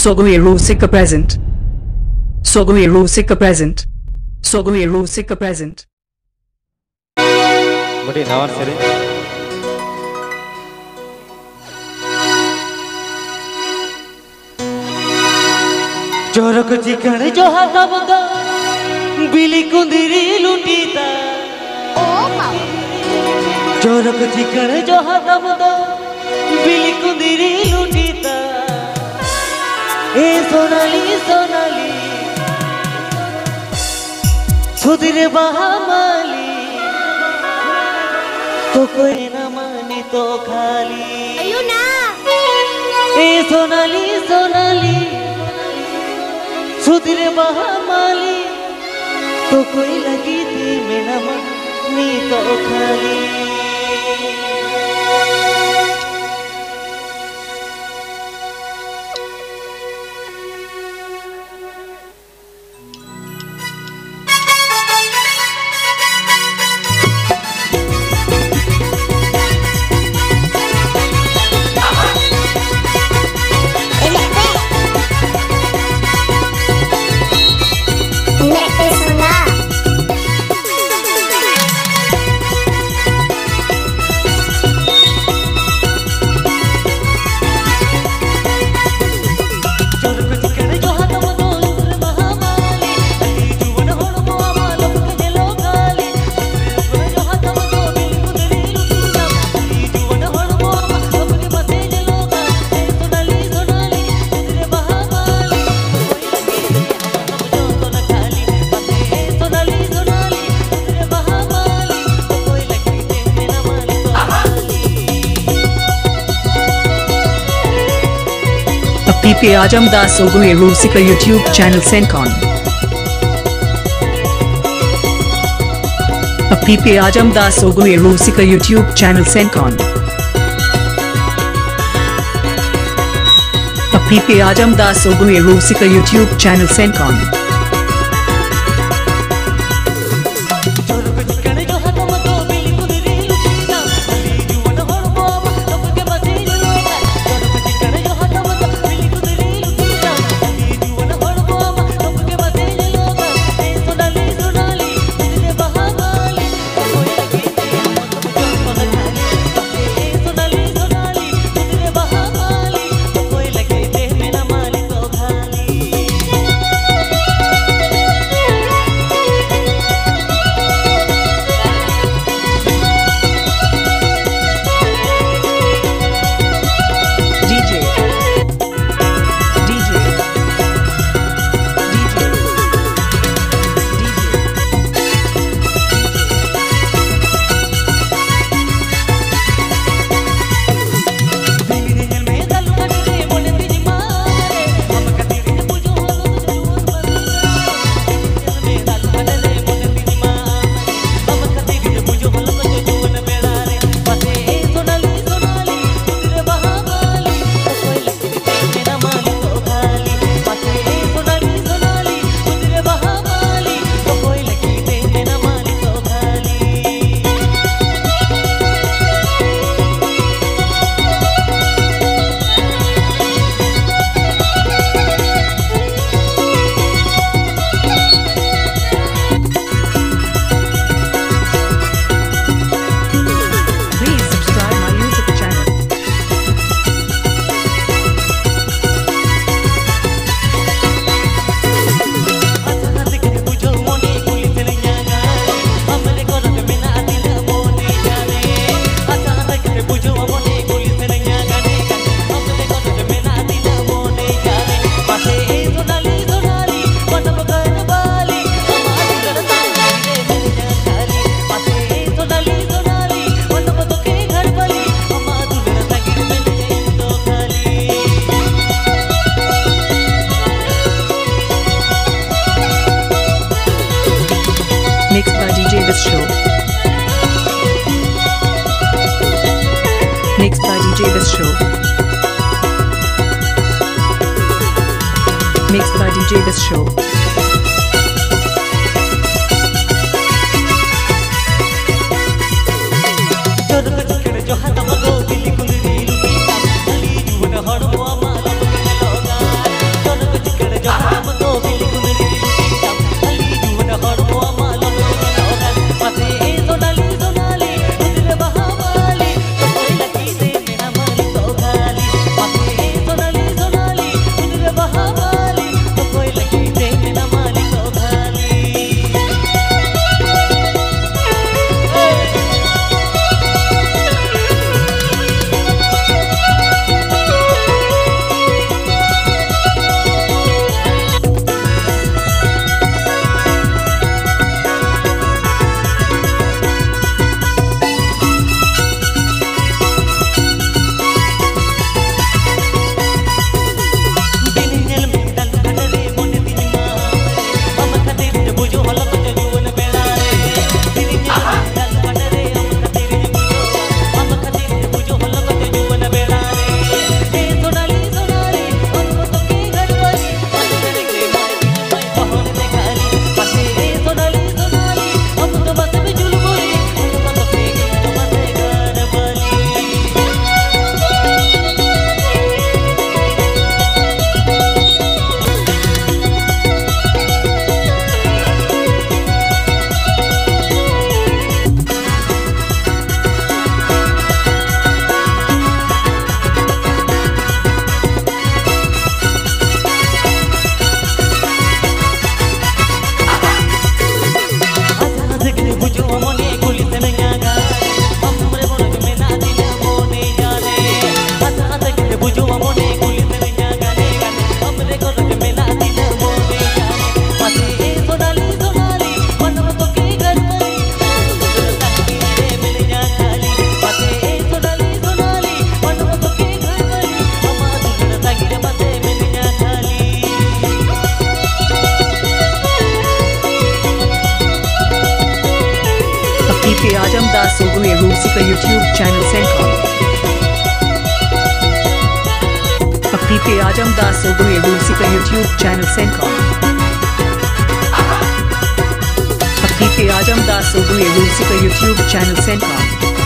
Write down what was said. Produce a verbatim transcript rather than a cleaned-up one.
Sogui Rusika present. Sogui Rusika present. Sogui Rusika present. ᱢᱤᱫᱴᱤᱡ ᱱᱟᱣᱟ ᱥᱮᱨᱮᱧ᱾ ᱪᱚᱨᱚᱠ ᱪᱤᱠᱟᱹᱬ ᱡᱚᱦᱟ ᱛᱟᱢ ᱫᱚ ᱵᱤᱞᱤ ᱠᱩᱸᱫᱽᱨᱤ ᱞᱩᱴᱤ ᱛᱟ᱾ ᱪᱚᱨᱚᱠ ᱪᱤᱠᱟᱹᱬ ᱡᱚᱦᱟ ᱛᱟᱢ ᱫᱚ ᱵᱤᱞᱤ ᱠᱩᱸᱫᱽᱨᱤ ᱞᱩᱴᱤ ᱛᱟ᱾ ᱮ ᱥᱳᱱᱟᱞᱤ, ᱥᱳᱱᱟᱞᱤ, ᱥᱩᱫᱷᱤᱨ ᱵᱟᱦᱟ ᱢᱟᱹᱞᱤ, ᱛᱚᱠᱚᱭ ᱮᱱᱟᱢ ᱱᱤᱛᱚᱜ ᱠᱷᱟᱹᱞᱤ᱾ ᱟᱭᱩ ᱱᱟ᱾ ᱮ ᱥᱳᱱᱟᱞᱤ, ᱥᱳᱱᱟᱞᱤ, ᱥᱩᱫᱷᱤᱨ ᱵᱟᱦᱟ ᱢᱟᱹᱞᱤ, ᱛᱚᱠᱚᱭ ᱞᱟᱹᱜᱤᱫ ᱢᱮᱱᱟᱢᱟ ᱱᱤᱛᱚᱜ ᱠᱷᱟᱹᱞᱤ᱾ ᱟᱯᱮ ᱯᱮ ᱟᱸᱡᱚᱢ ᱫᱟ ᱥᱚᱜᱚᱭ ᱨᱩᱥᱤᱠᱟ YouTube channel ᱥᱮᱱ ᱠᱷᱚᱱ᱾ ᱟᱯᱮ ᱯᱮ ᱟᱸᱡᱚᱢ ᱫᱟ ᱥᱚᱜᱚᱭ ᱨᱩᱥᱤᱠᱟ YouTube channel ᱥᱮᱱ ᱠᱷᱚᱱ᱾ ᱟᱯᱮ ᱯᱮ ᱟᱸᱡᱚᱢ ᱫᱟ ᱥᱚᱜᱚᱭ ᱨᱩᱥᱤᱠᱟ YouTube channel ᱥᱮᱱ ᱠᱷᱚᱱ᱾ Show. Mixed by D J Best Show. Mixed by D J Best Show. Rulsika YouTube channel send call. Papi pe ajam da so Rulsika YouTube channel send call. Papi pe ajam da so Rulsika YouTube channel send call.